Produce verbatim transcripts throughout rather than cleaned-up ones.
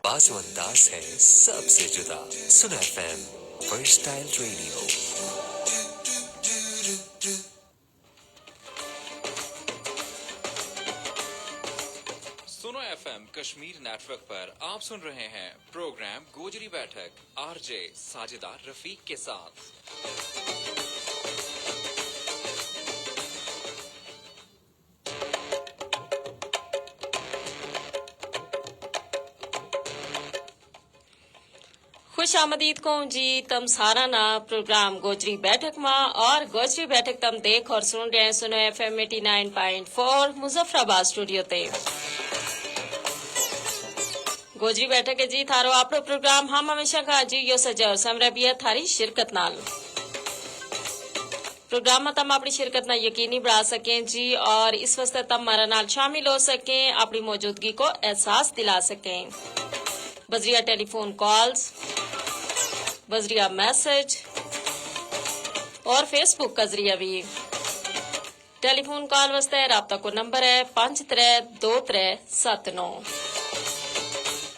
بازو انداز ہے سب سے جدا۔ سنو ایف ایم، ورسٹائل ریڈیو۔ سنو ایف ایم کشمیر نیٹ ورک پر آپ سن رہے ہیں پروگرام گوجری بیٹھک، آر جے ساجدہ رفیق کے ساتھ۔ خوش آمدید کہوں جی تم سارا نا پروگرام گوجری بیٹھک ما۔ اور گوجری بیٹھک تم دیکھ اور سن رہے ہیں سنو ایف ایم ایٹی نائن پوائنٹ فور مظفر آباد اسٹوڈیو تے۔ گوجری بیٹھک ہے جی تھارو آپڑو پروگرام، ہم ہمیشہ کا جی یو سجا اور سمرا بیا تھاری شرکت نال۔ پروگرام ما تم اپنی شرکت نا یقینی بنا سکیں جی، اور اس واسطے تم ہمارا نال شامل ہو سکیں، اپنی موجودگی کو احساس دلا سکیں۔ بذریعہ ٹیلی فون کالز، بذریعہ میسج، اور فیس بک کا ذریعہ بھی۔ ٹیلی فون کال واسطے رابطہ کو نمبر ہے پنج ترے دو ترے ست نو۔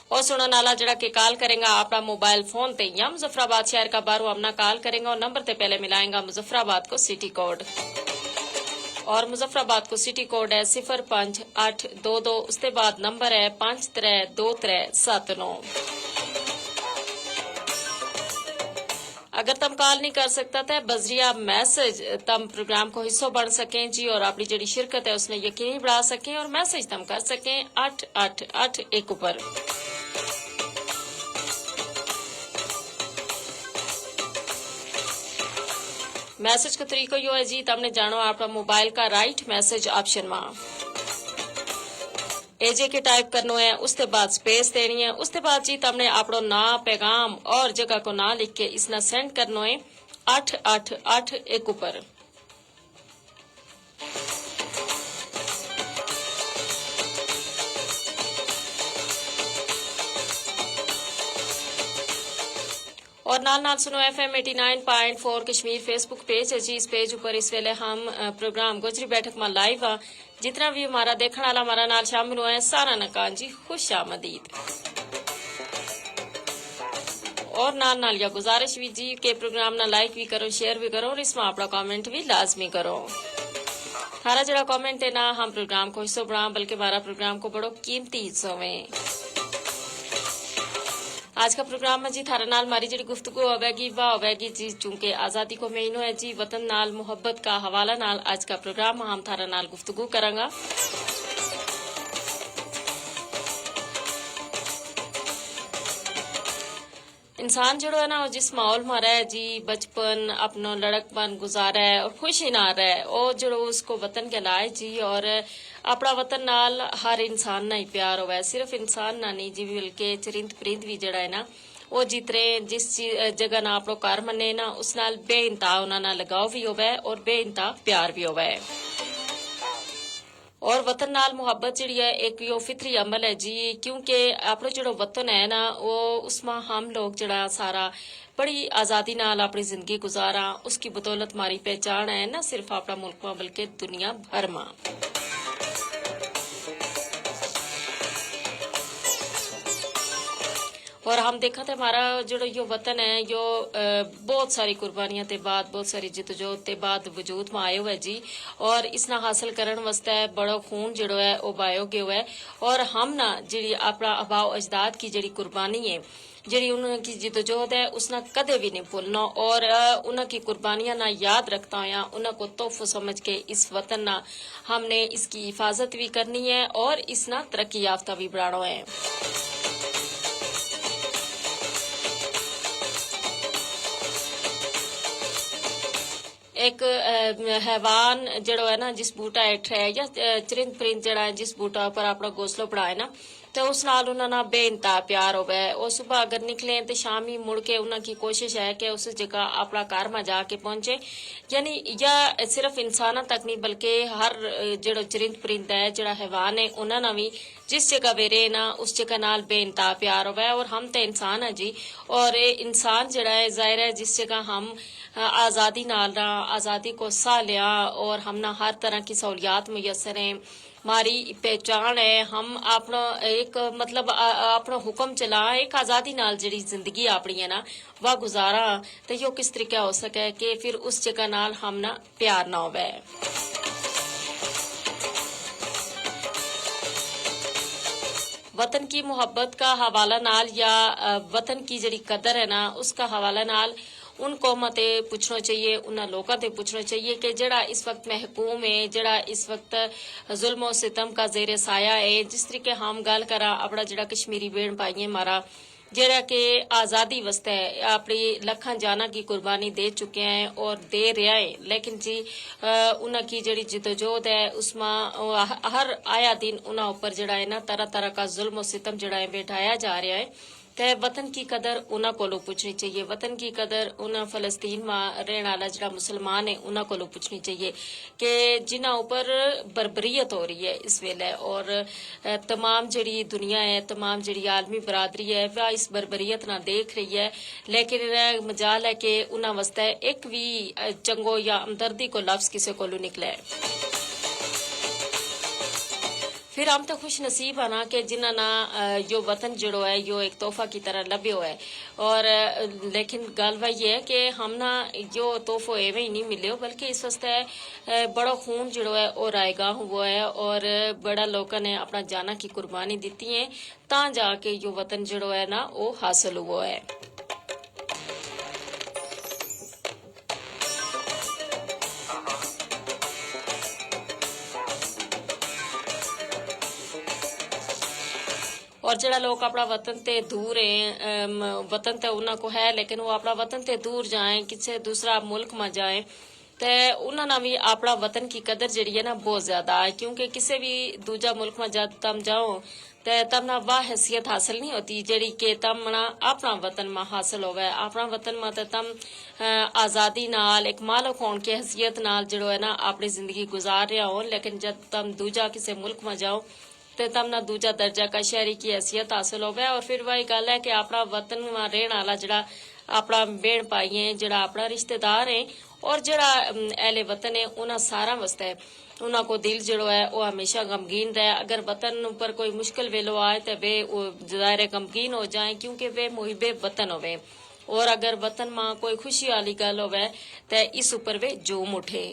اور سنو نالا جڑا کہ کال کریں گا اپنا موبائل فون تے یا مظفر آباد شہر کا بارو ہم نا کال کریں گا اور نمبر تے پہلے ملائیں گا مظفر آباد کو سٹی کوڈ۔ اور مظفر آباد کو سٹی کوڈ ہے صفر پنج اٹھ دو دو، اس تے بعد نمبر ہے پنج ترے دو ترے ست نو۔ اگر تم کال نہیں کر سکتا تے بذریعہ میسج تم پروگرام کو حصو بن سکیں جی، اور اپنی جڑی شرکت ہے اس نے یقینی بنا سکیں اور میسج تم کر سکیں اٹھ اٹھ اٹھ ایک اپر۔ میسج کا طریقو یوہ ہے جی تم نے جانو اپنا موبائل کا رائٹ میسج آپشن ما ایجے کے ٹائپ کرنو ہے اس تے بعد سپیس دینی ہے، اس تے بعد جی تم نے اپنو ناں پیغام اور جگہ کو ناں لکھ کے اس نا سینڈ کرنو ہے اٹھ اٹھ اٹھ ایک اپر۔ اور نال نال سنو ایف ایم ایٹی نائن پوائنٹ فور کشمیر فیس بک پیج ہے جی اس پیج اپر اس ویلے ہم پروگرام گوجری بیٹھک ما لائیو ہاں۔ جتنا وی ہمارا دیکھن آلا ہمارا نال شامل ہوئے ہیں سارا نا کان جی خوش آمدید۔ اور نال نال یا گزارش وی جی کہ پروگرام نا لائک وی کرو شیئر وی کرو اور اس ما اپنا کامنٹ وی لازمی کرو۔ تھارا جڑا کامنٹ ہے نا ہم پروگرام کو حصو بنا بلکہ ہمارا پروگرام کو بڑو قیمتی حصو میں۔ آج کا پروگرام ما جی تھارا نال ہماری جڑی گفتگو ہووے گی واہ ہووے گی جی چونکہ آزادی کو مہینو ہے جی وطن نال محبت کا حوالہ نال آج کا پروگرام ما ہم تھارا نال گفتگو کراں گا۔ انسان جڑو ہے نا جس ماحول ما رہ جی بچپن اپنو لڑک پن گزارے اور خوشی نا رہ او جڑو اس کو وطن کے لائے جی اور اپنا وطن نال ہر انسان نا ہی پیار ہووے صرف انسان نا نہیں جی بلکہ چرند پرند وی جڑا ہے نا او جترے جس جگہ نا اپنو کار منے نا اس نال بے انتہا انہاں نا لگاؤ وی ہووے اور بے انتہا پیار وی ہووے۔ اور وطن نال محبت جیڑی ہے ایک یوہ فطری عمل ہے جی کیونکہ اپنو جیڑو وطن ہے نا او اس ما ہم لوگ جیڑا سارا بڑی آزادی نال اپنی زندگی گزاراں اس کی بدولت ماری پہچان ہے نہ صرف اپنا ملک ما بلکہ دنیا بھر ما۔ اور ہم دیکھاں تے ہمارا جیڑو یوہ وطن ہے یوہ بہت ساری قربانیاں تے بعد بہت ساری جدوجہد تے بعد وجود ما آیو ہے جی۔ اور اس نا حاصل کرن واسطے بڑو خون جیڑو ہے او بایو گیو ہے۔ اور ہم نا جیڑی اپنا آباؤ اجداد کی جیڑی قربانی ہے جیڑی انہاں کی جدوجہد ہے اس نا کدے وی نہیں بھولنو اور انہاں کی قربانیاں نا یاد رکھتا ہویا انہاں کو تحفو سمجھ کے اس وطن نا ہم نے اس کی حفاظت وی کرنی ہے اور اس نا ترقی یافتہ وی بنانو ہے۔ ایک حیوان جیڑو ہے نا جس بوٹا ہیٹھ ہے یا چرند پرند جیڑا ہے جس بوٹا اپر اپنا گھونسلو بنائے نا تو اس نال انہاں نا بے انتہا پیار ہووے۔ او صبح اگر نکلیں تے شامی مڑ کے انہاں کی کوشش ہے کہ اس جگہ اپنا گھر ما جا کے پہنچے۔ یعنی یا صرف انساناں تک نہیں بلکہ ہر جیڑو چرند پرند ہے جیڑا حیوان ہے انہاں نا وی جس جگہ ویرے نا اس جگہ نال بے انتہا پیار ہووے اور ہم تے انسان ہیں جی۔ اور انسان جیڑا ہے ظاہر ہے جس جگہ ہم آزادی نال رہاں آزادی کو ساہ لیاں اور ہم نا ہر طرح کی سہولیات میسر ہیں۔ ہماری پہچان ہے، ہم اپنا ایک مطلب اپنا حکم چلا، ایک آزادی نال جیڑی زندگی اپنی ہے نا، واہ گزارا، تے یوہ کس طریقے ہو سکے کہ فیر اس جگہ نال ہم نا پیار نہ ہووے۔ وطن کی محبت کا حوالہ نال یا وطن کی جیڑی قدر ہے نا، اس کا حوالہ نال ان قوماں تے پچھنو چاہیے، انہاں لوکاں تے پچھنو چاہیے کہ جیڑا اس وقت محکوم ہے، جیڑا اس وقت ظلم و ستم کا زیر سایہ ہے، جس طریقے ہم گل کراں اپنا جیڑا کشمیری بین پائی ہیں مارا، جیڑا کہ آزادی واسطے اپنی لکھاں جاناں کی قربانی دے چکے ہیں اور دے رہیا ہیں، لیکن جی انہاں کی جیڑی جدوجہد ہے اس ما ہر آیا دن انہاں اپر جیڑا ہے نا طرح طرح کا ظلم و ستم جیڑا ہے بیٹھایا جا رہیا ہے۔ تے وطن کی قدر انہاں کولوں پچھنی چاہیے، وطن کی قدر انہاں فلسطین ما رہن آلا جیڑا مسلمان ہے انہاں کولوں پچھنی چاہیے کہ جنہاں اپر بربریت ہو رہی ہے اس ویلے، اور تمام جیڑی دنیا ہے، تمام جیڑی عالمی برادری ہے، واہ اس بربریت نا دیکھ رہی ہے، لیکن انہاں مجال ہے کہ انہاں واسطے ایک وی چنگو یا ہمدردی کو لفظ کسے کولوں نکلے۔ فیر ہم تے خوش نصیب ہاں نا کہ جنہاں نا یوہ وطن جیڑو ہے یوہ ایک تحفہ کی طرح لبھیو ہے، اور لیکن گل واہ یہ ہے کہ ہم نا یوہ تحفو ایویں ہی نہیں ملیو، بلکہ اس واسطے بڑو خون جیڑو ہے او رائے گاہ ہوو ہے، اور بڑا لوکاں نے اپنا جاناں کی قربانی دتی ہیں، تاں جا کے یوہ وطن جیڑو ہے نا او حاصل ہوو ہے۔ اور جیڑا لوک اپنا وطن تے دور ہیں، وطن تے انہاں کو ہے لیکن وہ اپنا وطن تے دور جائیں، کسے دوسرا ملک ما جائیں، تے انہاں نا وی اپنا وطن کی قدر جیڑی ہے نا بہت زیادہ ہے، کیونکہ کسے وی دوجا ملک ما جد تم جاؤ تے تم نا واہ حیثیت حاصل نہیں ہوتی جیڑی کہ تم نا اپنا وطن ما حاصل ہووے۔ اپنا وطن ما تے تم آزادی نال ایک مالک ہون کی حیثیت نال جیڑو ہے نا اپنی زندگی گزار رہیا ہون، لیکن جد تم دوجا کسے ملک ما جاؤ تے تم نا دوجا درجہ کا شہری کی حیثیت حاصل ہووے۔ اور فیر واہ گل ہے کہ اپنا وطن ما رہن آلا جیڑا اپنا بین پائی ہیں، جیڑا اپنا رشتے دار ہیں، اور جیڑا اہل وطن ہیں انہاں ساراں واسطے انہاں کو دل جیڑو ہے وہ ہمیشہ غمگین رہے۔ اگر وطن اپر کوئی مشکل ویلو آئے تے ویہ ظاہر ہے غمگین ہو جائیں، کیونکہ ویہ محب وطن ہوویں۔ اور اگر وطن ما کوئی خوشی آلی گل ہووے تے اس اپر ویہ جوم اٹھے۔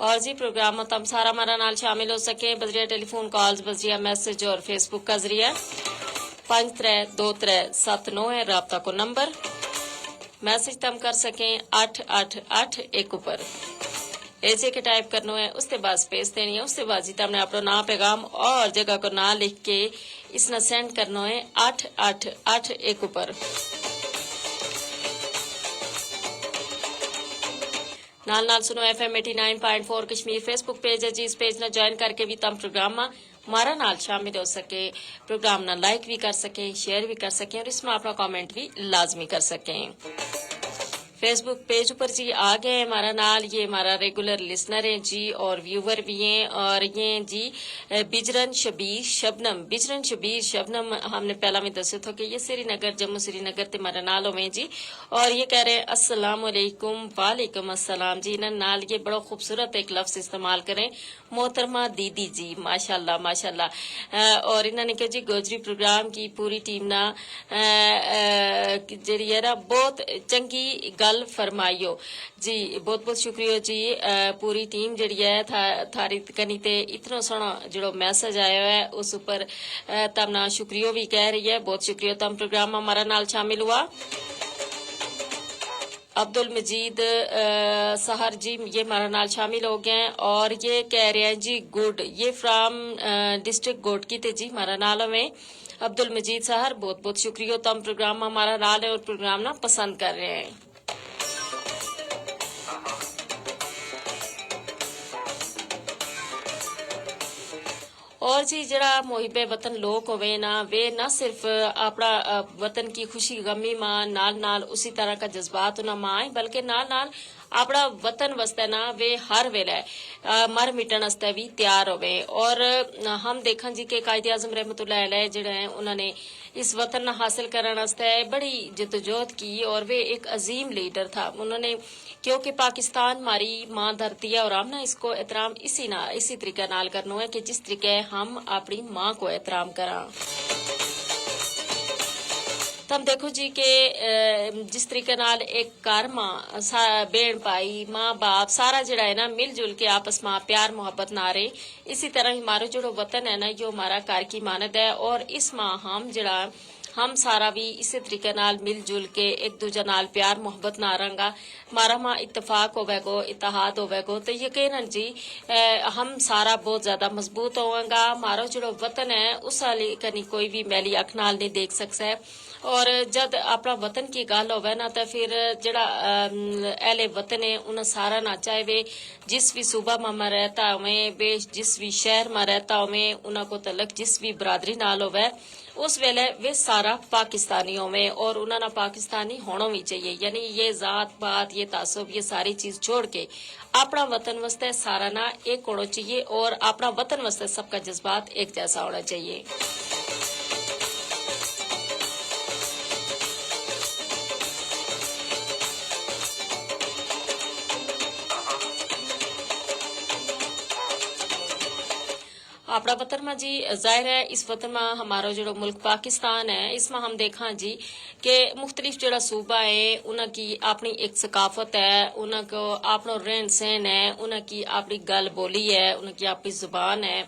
اور جی پروگرام ما تم سارا مارا نال شامل ہو سکیں بذریعہ ٹیلی فون کالز، بذریعہ میسج اور فیس بک کا ذریعہ۔ پنج ترے دو ترے ست نو ہے رابطہ کو نمبر۔ میسج تم کر سکیں اٹھ اٹھ اٹھ ایک اپر۔ ایسے کے ٹائپ کرنو ہے، اس تے بعد سپیس دینی ہے، اس تے بعد جی تم نے اپنا نام، پیغام اور جگہ کو نام لکھ کے اس نا سینڈ کرنو ہے اٹھ اٹھ اٹھ ایک اپر۔ نال نال سنو ایف ایم ایٹی نائن پوائنٹ فور کشمیر فیس بک پیج ہے جی، اس پیج نا جوائن کر کے وی تم پروگرام ما مارا نال شامل ہو سکے، پروگرام نا لائک وی کر سکیں، شیئر وی کر سکیں اور اس ما اپنا کمنٹ وی لازمی کر سکیں۔ فیس بک پیج اپر جی آ گئے ہیں مارا نال، یہ مارا ریگولر لسنر ہیں جی اور ویور وی ہیں، اور یہ ہیں جی بجرن شبیر شبنم۔ بجرن شبیر شبنم ہم نے پہلا میں دسے تھو کہ یہ سری نگر، جموں سری نگر تے مارا نال ہوئے ہیں جی۔ اور یہ کہہ رہے ہیں السلام علیکم۔ وعلیکم السلام جی۔ انہاں نال یہ بڑا خوبصورت ایک لفظ استعمال کریں، محترمہ دیدی جی، ماشاءاللہ ماشاءاللہ۔ اور انہاں نے کہا جی گوجری پروگرام کی پوری ٹیم نا جیڑی ہے نا بہت چنگی گل فرمائی ہو۔ جی بہت بہت شکریہ جی۔ پوری ٹیم جیڑی ہے تھاری کنی تے اتنو سونا جیڑو میسج آیا ہے اس اپر تم نا شکریہ وی کہہ رہی ہے، بہت شکریہ تم پروگرام ہمارا نال شامل ہوا۔ عبدالمجید سحر جی یہ ہمارا نال شامل ہو گئے ہیں اور یہ کہہ رہے ہیں جی گڈ، یہ فرام ڈسٹرکٹ گوٹکی تے جی ہمارا نال ہوئے۔ عبدالمجید سحر بہت بہت شکریہ، تم پروگرام ہمارا نال ہے اور پروگرام نا پسند کر رہے ہیں۔ اور جی جیڑا محب وطن لوک ہوویں نا ویہ نہ صرف اپنا وطن کی خوشی غمی ما نال نال اسی طرح کا جذبات انہاں ما آئیں بلکہ نال نال اپنا وطن واسطے نا ویہ ہر ویلے مر مٹن واسطے وی تیار ہوویں۔ اور ہم دیکھاں جی کہ قائد اعظم رحمت اللہ علیہ جیہڑا ہیں انہاں نے اس وطن نا حاصل کرن واسطے بڑی جدوجہد کی اور ویہ ایک عظیم لیڈر تھا۔ انہاں نے کیونکہ پاکستان ماری ماں دھرتی ہے اور ہم نا اس کو احترام اسی طریقے نال کرنو ہے کہ جس طریقے ہم اپنی ماں کو احترام کراں۔ تم دیکھو جی کہ جس طریقے نال ایک گھر ماں بہن بھائی ماں باپ سارا جیہڑا ہے نا مل جل کے آپس ماں پیار محبت نہ رہے، اسی طرح ہی مارو جیہڑو وطن ہے نا یوہ مارا گھر کی مانت ہے اور اس ماں ہم جیہڑا ہم سارا وی اسے طریقے نال مل جل کے ایک دوجا نال پیار محبت نہ رہنگا، مارا ماں اتفاق ہووے گو اتحاد ہووے گو تو یقینا جی ہم سارا بہت زیادہ مضبوط ہووے گا۔ مارو جیہڑو وطن ہے اس آلی کنی کوئی وی میلی اکھ نال نہیں دیکھ سکسے۔ اور جد اپنا وطن کی گل ہووے نا تو فیر جیہڑا اہل وطن ہے انہاں سارا نا چاہے ویہ جس وی صوبہ ما ما رہتا ہوویں ویہ جس وی شہر ما رہتا ہوویں انہاں کو تعلق جس وی برادری نال ہووے، اس ویلے ویہ سارا پاکستانی ہوویں اور انہاں نا پاکستانی ہونو وی چاہیے۔ یعنی یہ ذات پات یہ تعصب یہ ساری چیز چھوڑ کے اپنا وطن واسطے سارا نا ایک ہونو چاہیے اور اپنا وطن واسطے سب کا جذبات ایک جیسا ہونا چاہیے۔ اپنا وطن ما جی ظاہر ہے اس وطن ما ہمارو جیہڑو ملک پاکستان ہے اس ما ہم دیکھاں جی کہ مختلف جیہڑا صوبہ ہے انہاں کی اپنی ایک ثقافت ہے، انہاں کو اپنو رہن سہن ہے، انہاں کی اپنی گل بولی ہے، انہاں کی اپنی زبان ہے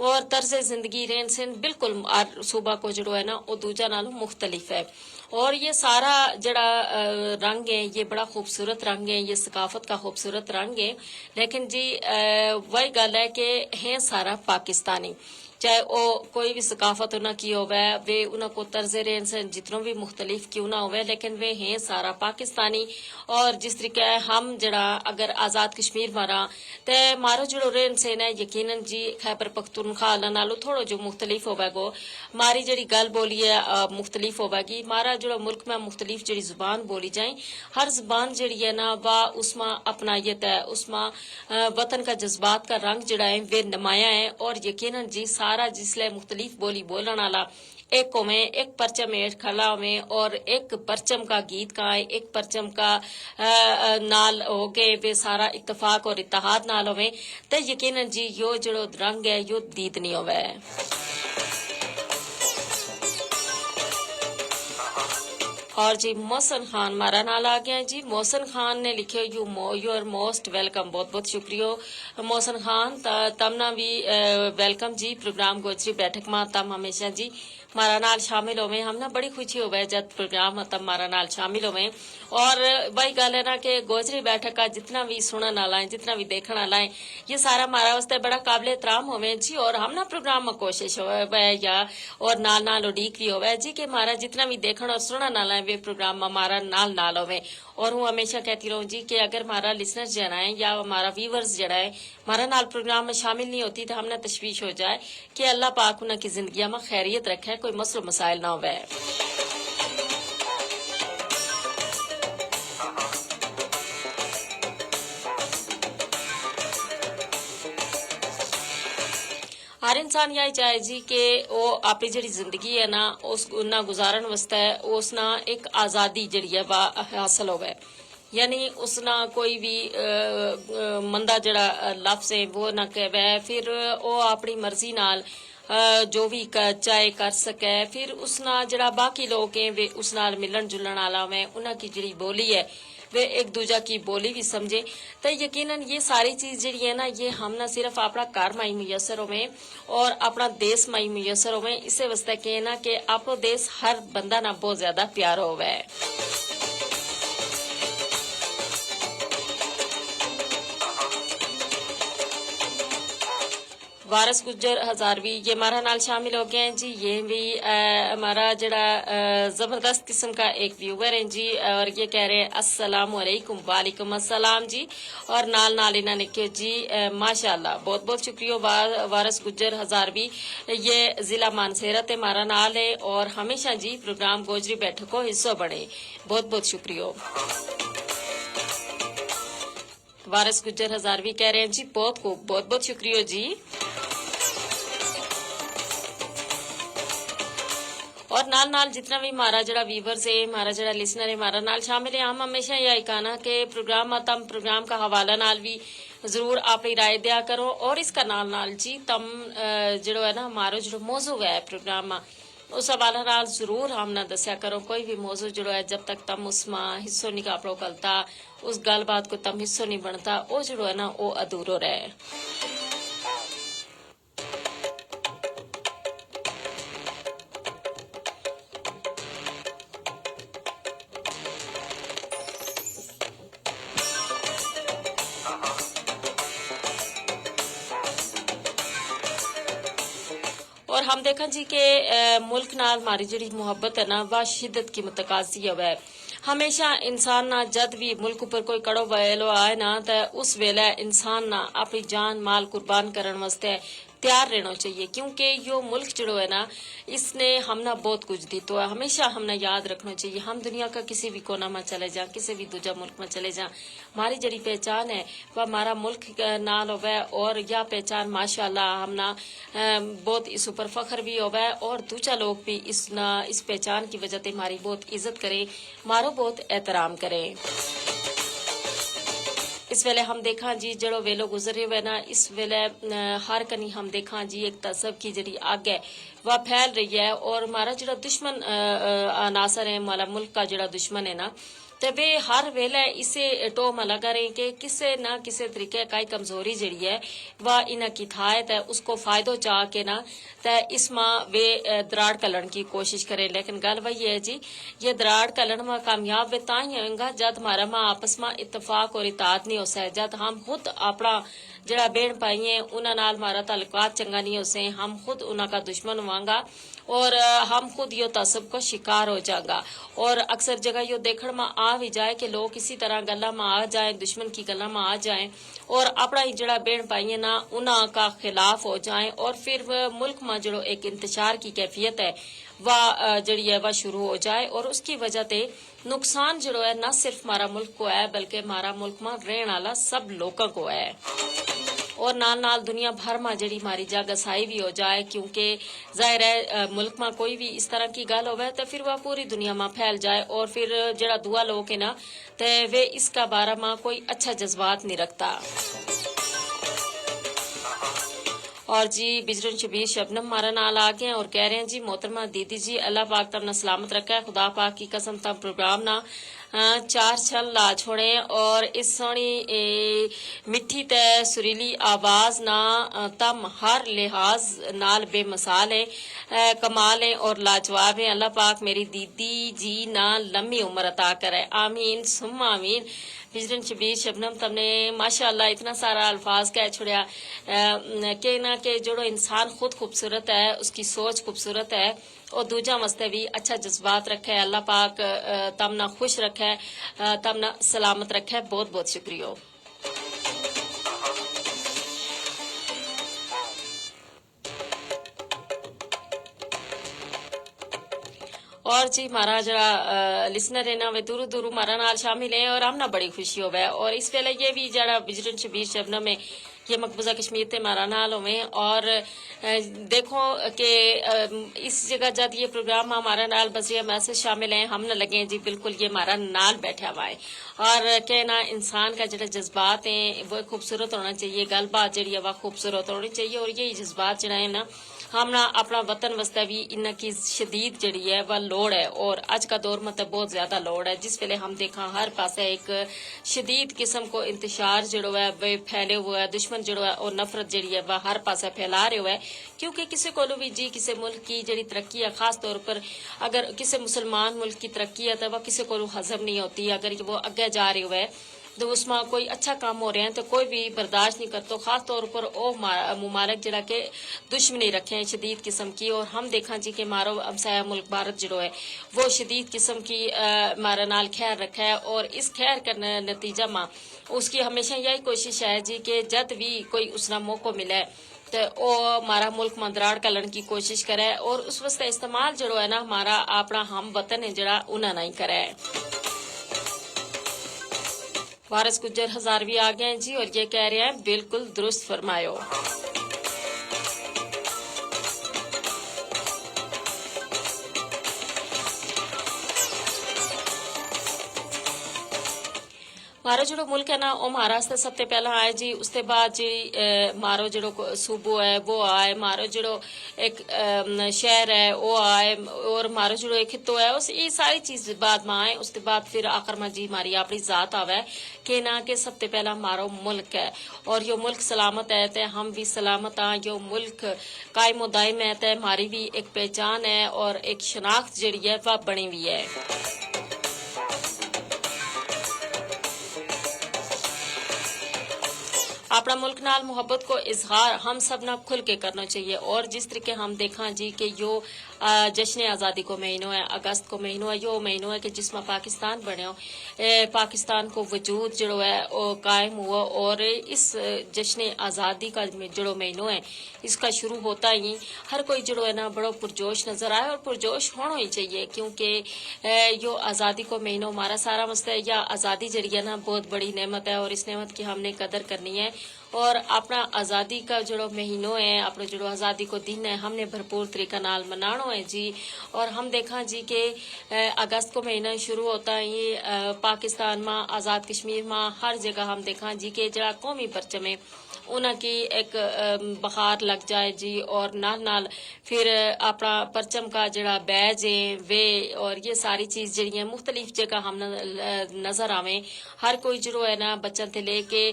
اور طرز زندگی رہن سہن بالکل ہر صوبہ کو جیہڑو ہے نا وہ دوجا نالوں مختلف ہے۔ اور یہ سارا جیہڑا رنگ ہے یہ بڑا خوبصورت رنگ ہے، یہ ثقافت کا خوبصورت رنگ ہے۔ لیکن جی وہی گل ہے کہ ہیں سارا پاکستانی، چاہے وہ کوئی وی ثقافت انہاں کی ہووے ویہ انہاں کو طرز رہن سہن جتنو وی مختلف کیوں نہ ہووے لیکن ویہ ہیں سارا پاکستانی۔ اور جس طریقے ہم جیہڑا اگر آزاد کشمیر ما رہاں تے مارو جیہڑو رہن سہن ہے یقینا جی خیبر پختونخوا نالوں تھوڑو جو مختلف ہووے گو، ماری جیہڑی گل بولی ہے مختلف ہووے گی، مارا جیہڑو ملک ما مختلف جیہڑی زبان بولی جائیں، ہر زبان جیہڑی ہے نا وا اس ما اپنائیت ہے، اس ما وطن کا جذبات کا رنگ جیہڑا ہے ویہ نمایاں ہے۔ اور یقینا جی سارا جس لے مختلف بولی بولن آلا ایک ہوویں ایک پرچم ہیٹھ کھلا ہوویں اور ایک پرچم کا گیت کائیں ایک پرچم کا نال ہو کے ویہ سارا اتفاق اور اتحاد نال ہوویں، تے یقینا جی یوہ جیہڑو رنگ ہے یوہ دید نہیں ہووے۔ اور جی محسن خان مارا نال آ گیا جی۔ محسن خان نے لکھیو یو مو یو آر موسٹ ویلکم، بہت بہت شکریہ۔ محسن خان تم نا وی ویلکم جی پروگرام گوجری بیٹھک ما تم ہمیشہ جی مارا نال شامل ہوویں، ہم نا بڑی خوشی ہووے جد پروگرام ما تم مارا نال شامل ہوویں۔ اور بھائی گل ہے نا کہ گوجری بیٹھک کا جتنا وی سنن آلا ہیں جتنا وی دیکھن آلا ہیں، یہ سارا مارا واسطے بڑا قابل احترام ہوویں جی اور ہم نا پروگرام ما کوشش ہووے یا اور نال نال اڈیک وی ہووے جی کہ مارا جتنا وی دیکھن اور سنن آلا ہیں ویہ پروگرام ما مارا نال نال ہوویں۔ اور ہوں ہمیشہ کہتی رہوں جی کہ اگر مارا لسنر جیہڑا ہیں یا مارا ویورز جیہڑا ہیں مارا نال پروگرام ما شامل نہیں ہوتی تو ہم نا تشویش ہو جائے کہ اللہ پاک انہاں کی زندگیاں ما خیریت رکھے کوئی مسئلو مسائل نہ ہووے۔ ہر انسان یاہی چاہے جی کہ وہ اپنی جیہڑی زندگی ہے نا اس نا گزارن واسطے اس نا ایک آزادی جیہڑی ہے وہ حاصل ہووے۔ یعنی اس نا کوئی وی مندا جیہڑا لفظ ہے وہ نہ کہوے، فیر او اپنی مرضی نال جو وی چاہے کر سکے۔ فیر اس نا جیہڑا باقی لوک ہیں ویہ اس نال ملن جلن آلا ہوویں انہاں کی جیہڑی بولی ہے ویہ ایک دوجا کی بولی وی سمجھیں۔ تے یقینا یہ ساری چیز جیہڑی ہے نا یہ ہم نا صرف اپنا گھر ما ہی میسر ہوویں اور اپنا دیس ما ہی میسر ہوویں، اسے واسطے کہنا کہ اپنو دیس ہر بندہ نا بہت زیادہ پیارو ہووے۔ وارث گجر ہزاروی یہ مارا نال شامل ہو گیا ہیں جی۔ یہ وی مارا جیہڑا زبردست قسم کا ایک ویور ہیں جی، اور یہ کہہ رہے ہیں السلام علیکم۔ وعلیکم السلام جی۔ اور نال نال انہاں نے کہیو جی ماشاءاللہ بہت بہت شکریہ۔ وارث گجر ہزاروی یہ ضلع مانسہرہ تے مارا نال ہے اور ہمیشہ جی پروگرام گوجری بیٹھک کو حصو بنے۔ بہت بہت شکریہ۔ وارث گجر ہزاروی کہہ رہے ہیں جی، بہت خوب، بہت بہت شکریہ جی۔ اور نال نال جتنا وی مارا جیڑا ویورز ہے، مارا جیڑا لسنر ہے، مارا نال شامل ہے، ہم ہمیشہ یا ایک آنا کہ پروگرام ما تم پروگرام کا حوالہ نال وی ضرور اپنی رائے دیا کرو۔ اور اس کا نال نال جی تم جیڑو ہے نا، مارو جیڑو موضوع ہے پروگرام ما، اس حوالہ نال ضرور ہم نا دسیا کرو۔ کوئی وی موضوع جیڑو ہے، جب تک تم اس ما حصو نہیں کا اپنو کلتا، اس گل بات کو تم حصو نہیں بنتا، او جیڑو ہے نا، او ادھورو رہے۔ اور ہم دیکھاں جی کہ ملک نال ماری جیڑی محبت ہے نا، واہ شدت کی متقاضی ہووے۔ ہمیشہ انسان نا جد وی ملک اپر کوئی کڑو ویلو آئے نا، تے اس ویلے انسان نا اپنی جان مال قربان کرن واسطے تیار رہنو چاہیے، کیونکہ یوہ ملک جیڑو ہے نا، اس نے ہم نا بہت کچھ دیتو ہے۔ ہمیشہ ہم نا یاد رکھنو چاہیے، ہم دنیا کا کسی وی کونا ما چلے جاں، کسی وی دوجا ملک ما چلے جاں، ماری جیڑی پہچان ہے، وہ مارا ملک نال ہووے۔ اور یا پہچان ماشاءاللہ ہم نا بہت اس اپر فخر وی ہووے، اور دوجا لوگ وی اس نا اس پہچان کی وجہ تے ماری بہت عزت کرے، مارو بہت احترام کرے۔ اس ویلے ہم دیکھاں جی جیڑو ویلو گزر رہیو ہے نا، اس ویلے ہر کنی ہم دیکھاں جی ایک تہذب کی جیڑی اگ ہے، وہ پھیل رہی ہے، اور مارا جیڑا دشمن عناصر ہیں، مالا ملک کا جیڑا دشمن ہے نا، تے ویہ ہر ویلے اسے ٹوہ ما لگا رہے ہیں کہ کسے نہ کسے طریقے کائی کمزوری جیڑی ہے، وہ انہاں کی تھائے تے اس کو فائدو چاہ کے نا، تے اس ما ویہ دراڑ کلن کی کوشش کریں۔ لیکن گل وہی ہے جی، یہ دراڑ کلن ما کامیاب ویہ تاں ہی ہوئیں گا جد مارا ما آپس ما اتفاق اور اتحاد نہیں ہوسے، جد ہم خود اپنا جیڑا بہن پائی ہیں انہاں نال مارا تعلقات چنگا نہیں ہوسے، ہم خود انہاں کا دشمن ہواں گا، اور ہم خود یوہ تعصب کو شکار ہو جاں گا۔ اور اکثر جگہ یوہ دیکھن ما آ وی جائے کہ لوگ اسی طرح گلاں ما آ جائیں، دشمن کی گلاں ما آ جائیں، اور اپنا ہی جیڑا بہن پائی ہیں نا انہاں کا خلاف ہو جائیں، اور پھر ملک ما جیڑو ایک انتشار کی کیفیت ہے، وہ جیڑی ہے وہ شروع ہو جائے، اور اس کی وجہ تے نقصان جیڑو ہے نہ صرف مارا ملک کو ہے بلکہ مارا ملک ما رہن آلا سب لوکاں کو ہے۔ اور نال نال دنیا بھر ما جیڑی ماری جاگہ سائی وی ہو جائے، کیونکہ ظاہر ہے ملک ما کوئی وی اس طرح کی گل ہووے تے پھر وہ پوری دنیا ما پھیل جائے، اور پھر جیڑا دعا لوک ہے نا، تے ویہ اس کا بارہ ما کوئی اچھا جذبات نہیں رکھتا۔ اور جی بجرن شبیر شبنم مارا نال آ گئے ہیں اور کہہ رہے ہیں جی محترمہ دیدی جی اللہ پاک تم نا سلامت رکھے، خدا پاک کی قسم تم پروگرام نا چار چھل لا چھوڑیں، اور اس سونی مٹھی تے سریلی آواز نا تم ہر لحاظ نال بے مثال ہیں، کمال ہیں اور لاجواب ہیں۔ اللہ پاک میری دیدی جی نا لمبی عمر عطا کرے، آمین ثم آمین۔ بجرن شبیر شبنم تم نے ماشاءاللہ اتنا سارا الفاظ کہہ چھوڑیا کہ نہ کہ جیڑو انسان خود خوبصورت ہے، اس کی سوچ خوبصورت ہے، اور دوجاں واسطے وی اچھا جذبات رکھے۔ اللہ پاک تم نا خوش رکھے، تم نا سلامت رکھے۔ بہت بہت شکریہ۔ اور جی مارا جیڑا لسنر ہے نا وہ دورو دورو مارا نال شامل ہے اور ہم نا بڑی خوشی ہووے۔ اور اس ویلے یہ وی جیڑا بجرن شبیر شبنم ہے، یہ مقبوضہ کشمیر تے مارا نال ہوویں۔ اور دیکھو کہ اس جگہ جد یہ پروگرام ہمارا نال بزریہ میسج شامل ہیں، ہم نا لگیں جی بالکل یہ مارا نال بیٹھا ہوا ہے۔ اور کہنا انسان کا جیڑا جذبات ہیں وہ خوبصورت ہونا چاہیے، گل بات جیڑی ہے وہ خوبصورت ہونی چاہیے، اور یہی جذبات جیڑا ہے نا ہم نا اپنا وطن واسطے وی انہاں کی شدید جیڑی ہے وہ لوڑ ہے۔ اور اج کا دور ما تے بہت زیادہ لوڑ ہے، جس ویلے ہم دیکھاں ہر پاسے ایک شدید قسم کو انتشار جیڑو ہے وہ پھیلے ہوئے ہے، دشمن جیڑو ہے اور نفرت جیڑی ہے وہ ہر پاسے پھیلا رہے ہوئے ہے۔ کیونکہ کسے کولو وی جی کسے ملک کی جیڑی ترقی ہے، خاص طور پر اگر کسے مسلمان ملک کی ترقی ہے تو وہ کسے کولو ہضم نہیں ہوتی۔ اگر وہ اگے جا رہے ہوئے تو اس ما کوئی اچھا کام ہو رہے ہیں تو کوئی وی برداشت نہیں کرتو، خاص طور پر او ممالک جیڑا کہ دشمنی رکھیں شدید قسم کی۔ اور ہم دیکھاں جی کہ مارو ہمسایہ ملک بھارت جیڑو ہے وہ شدید قسم کی مارا نال خیر رکھے، اور اس خیر کا نتیجہ ما اس کی ہمیشہ یہی کوشش ہے جی کہ جد وی کوئی اس نا موقع ملے تے او مارا ملک ما دراڑ کلن کی کوشش کرے، اور اس واسطے استعمال جیڑو ہے نا ہمارا اپنا ہم وطن ہے جیڑا انہاں نا ہی کرے۔ وارث گجر ہزاروی آ گیا ہیں جی، اور یہ کہہ رہے ہیں بالکل درست فرمایو۔ مارو جیڑو ملک ہے نا، او مہاراشٹر سب تے پہلاں آئے جی۔ اس تے بعد جی مارو جیڑو صوبو ہے وہ آئے، مارو جیڑو ایک شہر ہے وہ آئے، اور مارو جیڑو ایک خطو ہے، اس یہ ساری چیز بعد ما آئے۔ اس تے بعد پھر آخر ما جی ماری اپنی ذات آوے کہ نا کہ سب تے پہلاں مارو ملک ہے، اور یوہ ملک سلامت ہے تے ہم وی سلامت آں۔ یوہ ملک قائم و دائم ہے تے ماری وی ایک پہچان ہے اور ایک شناخت جیڑی ہے وہ بنی وی ہے۔ اپنا ملک نال محبت کو اظہار ہم سب نا کھل کے کرنو چاہیے، اور جس طریقے ہم دیکھاں جی کہ یوہ جشن آزادی کو مہینو ہے، اگست کو مہینو ہے، یوہ مہینو ہے کہ جس ما پاکستان بنیو، پاکستان کو وجود جیڑو ہے او قائم ہوا، اور اس جشن آزادی کا جیڑو مہینو ہے، اس کا شروع ہوتا ہی ہر کوئی جیڑو ہے نا بڑو پرجوش نظر آئے، اور پرجوش ہونو ہی چاہیے، کیونکہ یوہ آزادی کو مہینو ہمارا سارا مسئلہ ہے۔ یا آزادی جیڑی ہے نا بہت بڑی نعمت ہے، اور اس نعمت کی ہم نے قدر کرنی ہے۔ اور اپنا آزادی کا جیڑو مہینو ہے، اپنا جیڑو آزادی کو دن ہے، ہم نے بھرپور طریقہ نال منانو ہے جی۔ اور ہم دیکھاں جی کہ اگست کو مہینہ شروع ہوتا ہی پاکستان ما، آزاد کشمیر ما ہر جگہ ہم دیکھاں جی کہ جیڑا قومی پرچم ہے انہاں کی ایک بہار لگ جائے جی، اور نال نال پھر اپنا پرچم کا جیڑا بیج ہیں وے، اور یہ ساری چیز جیڑی ہیں مختلف جگہ ہم نظر آویں۔ ہر کوئی جیڑو ہے نا بچاں تے لے کے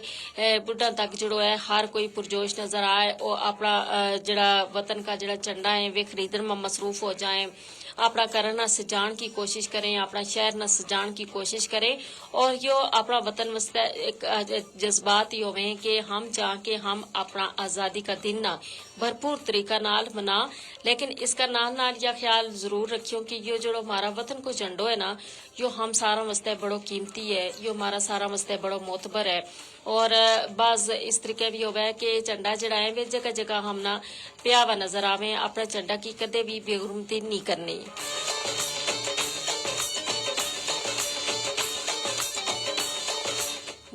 بڈھاں تک جیڑو ہے ہر کوئی پرجوش نظر آئے، او اپنا جیڑا وطن کا جیڑا چنڈا ہیں وے خریدن ما مصروف ہو جائیں، اپنا کرن نا سجان کی کوشش کریں، اپنا شہر نا سجان کی کوشش کریں، اور یوہ اپنا وطن واسطے ایک جذبات ہی ہوویں کہ ہم چاہاں کہ ہم اپنا آزادی کا دن نا بھرپور طریقہ نال منا۔ لیکن اس کا نال نال یا خیال ضرور رکھیوں کہ یوہ جیڑو ہمارا وطن کو جھنڈو ہے نا، یوہ ہم ساراں واسطے بڑو قیمتی ہے، یوہ ہمارا ساراں واسطے بڑو معتبر ہے۔ اور بعض اس طریقے وی ہووے کہ جھنڈا جیڑا ہے ویہ جگہ جگہ ہم نا پیا وا نظر آویں، اپنا جھنڈا کی کدے وی بے حرمتی نہیں کرنی۔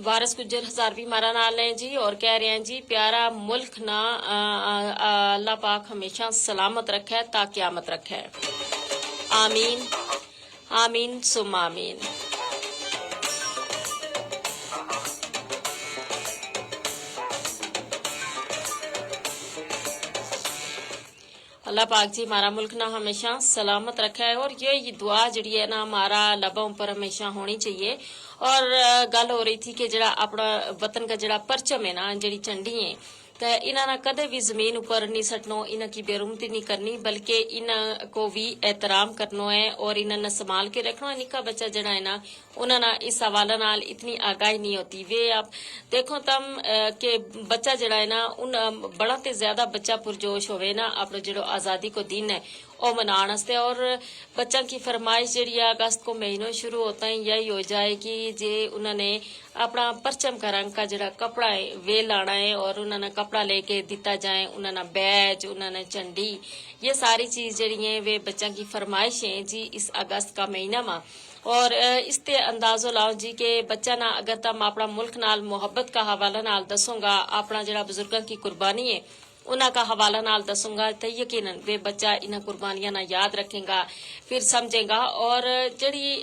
وارث گجر ہزاروی مارا نال ہیں جی، اور کہہ رہے ہیں جی پیارا ملک نا اللہ پاک ہمیشہ سلامت رکھے تا قیامت رکھے۔ آمین۔ آمین ثم آمین۔ اللہ پاک جی ہمارا ملک نا ہمیشہ سلامت رکھے، اور یہ دعا جیڑی ہے نا ہمارا لباں پر ہمیشہ ہونی چاہیے۔ اور گل ہو رہی تھی کہ جیڑا اپنا وطن کا جیڑا پرچم ہے نا، جیڑی چنڈی ہیں، تے انہاں نا کدے وی زمین اپر نہیں سٹنو، انہاں کی بے حرمتی نہیں کرنی، بلکہ انہاں کو وی احترام کرنو ہے اور انہاں نا سنبھال کے رکھنو ہے۔ نکا بچہ جیڑا ہے نا، انہاں نا اس حوالہ نال اتنی آگاہی نہیں ہوتی۔ ویہ آپ دیکھو تم کہ بچہ جیڑا ہے نا، ان بڑا تے زیادہ بچہ پرجوش ہووے نا، اپنو جیڑو آزادی کو دن ہے او منان واسطے۔ اور بچاں کی فرمائش جیڑی ہے اگست کو مہینو شروع ہوتا ہی یہی ہو جائے گی جے انہاں نے اپنا پرچم کا رنگ کا جیڑا کپڑا ہے ویہ لانا ہے، اور انہاں نا کپڑا لے کے دتا جائیں، انہاں نا بیج، انہاں نا چنڈی، یہ ساری چیز جیڑی ہیں ویہ بچاں کی فرمائش ہیں جی اس اگست کا مہینہ ما۔ اور اس تے اندازو لاؤ جی کہ بچہ نا اگر تم اپنا ملک نال محبت کا حوالہ نال دسوں گا، اپنا جیڑا بزرگاں کی قربانی ہے انہاں کا حوالہ نال دسوں گا، تے یقینا ویہ بچہ انہاں قربانیاں نا یاد رکھیں گا، پھر سمجھیں گا۔ اور جیڑی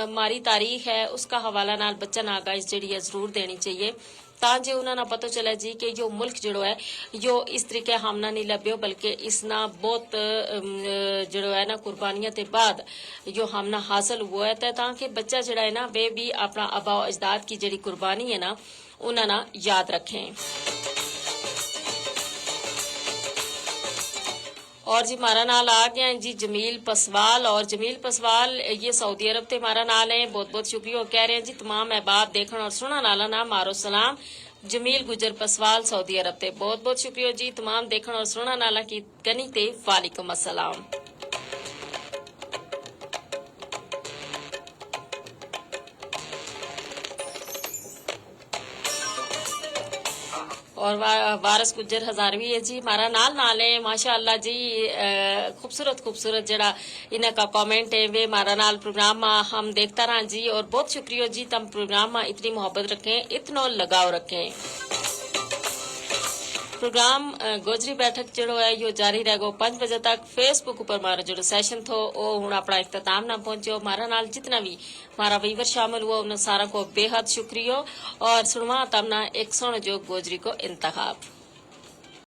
ہماری تاریخ ہے اس کا حوالہ نال بچہ نا آگاہش جیڑی ہے ضرور دینی چاہیے، تاں جے انہاں نا پتو چلے جی کہ یوہ ملک جیڑو ہے یوہ اس طریقے ہم نا نہیں لبیو، بلکہ اس نا بہت جیڑو ہے نا قربانیاں تے بعد یوہ ہم نا حاصل ہوا ہے، تے تاں کہ بچہ جیڑا ہے نا ویہ وی اپنا آبا و اجداد کی جیڑی قربانی ہے نا انہاں نا یاد رکھیں۔ اور جی مارا نال آ گیا ہیں جی جمیل پسوال، اور جمیل پسوال یہ سعودی عرب تے مارا نال ہیں۔ بہت بہت شکریہ کہہ رہے ہیں جی تمام احباب دیکھن اور سنن آلا نا مارو سلام۔ جمیل گجر پسوال سعودی عرب تے بہت بہت شکریہ جی تمام دیکھن اور سنن آلا کی کنی تے وعلیکم السلام۔ اور وارث گجر ہزاروی ہے جی، مارا نال نال ہیں ماشاءاللہ جی۔ خوبصورت خوبصورت جڑا انہاں کا کمنٹ ہیں ویہ مارا نال پروگرام ما ہم دیکھتا رہاں جی، اور بہت شکریہ جی تم پروگرام ما اتنی محبت رکھیں، اتنو لگاؤ رکھیں۔ پروگرام گوجری بیٹھک جڑو ہے یوہ جاری رہ گو پنج بجے تک۔ فیس بک اپر مارو جڑو سیشن تھو او ہن اپنا اختتام نا پہنچو۔ مارا نال جتنا وی مارا ویور شامل ہوا انہاں ساراں کو بے حد شکریہ۔ اور سنواں تم نا ایک سنو جو گوجری کو انتخاب۔